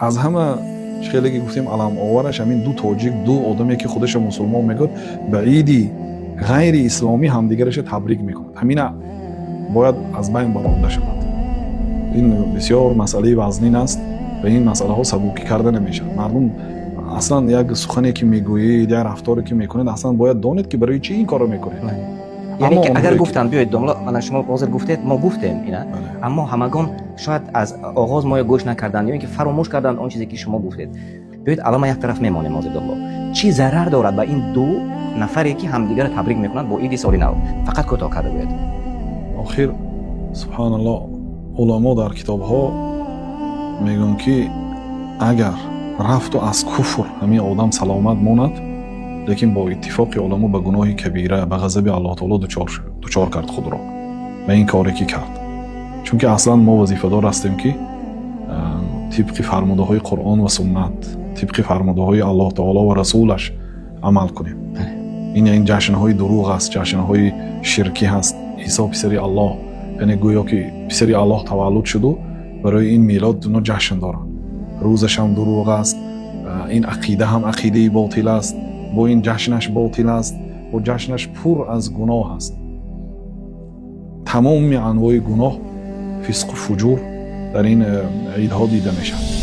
Аз ҳама хеле ки гуфтем, аламовараш ҳамин ду тоҷик, ду одаме, ки худаша мусулмон мегӯяд, ба иди ғайри исломӣ ҳамдигараша табрик мекунад. Ҳамина бояд аз байн баронда шавад. Ин бисёр масъалаи вазнин аст ва ин масъалаҳо сабукӣ карда намешавад. Мардум аслан як сухане ки мегӯед, як рафторе ки мекунед, аслан бояд донед, ки барои чӣ ин корро мекунед. Яъне ки агар гуфтанд, биёед, домла, мана шумо ҳозир гуфтед, мо гуфтем ина, аммо ҳамагон шояд аз оғоз моя гӯш накарданд ё ин ки фаромӯш карданд он чизе, ки шумо гуфтед. Биёед, аввал ма як тараф мемонем ҳозир, домло. Чӣ зарар дорад ба ин ду нафаре, ки ҳамдигарро табрик мекунанд бо иди соли нав? Фақат кӯтоҳ карда гӯед. Охир, субҳаналлоҳ, уламо дар китобҳо мегӯянд, ки агар рафту аз куфр ҳамин одам саломат монад, лекин бо иттифоқи уламо ба гуноҳи кабира, ба ғазаби Аллоҳ таоло дучор кард худро ба ин коре, ки кард. Чунки аслан мо вазифадор ҳастем, ки тибқи фармудаҳои Қуръон ва суннат, тибқи фармудаҳои Аллоҳ таоло ва расулаш амал кунем. Ин ҷашнҳои дурӯғ аст, ҷашнҳои ширкӣ ҳаст. Исо писари Аллоҳ, яъне гӯё ки писари Аллоҳ таваллуд шуду барои ин мелод ино ҷашн доранд. Рӯзашам дурӯғ аст, ин ақида ҳам ақидаи ботил аст, бо ин ҷашнаш ботил аст, бо ҷашнаш пур аз гуноҳ аст. Тамоми анвои гуноҳ, фисқу фуҷур дар ин идҳо дида мешавад.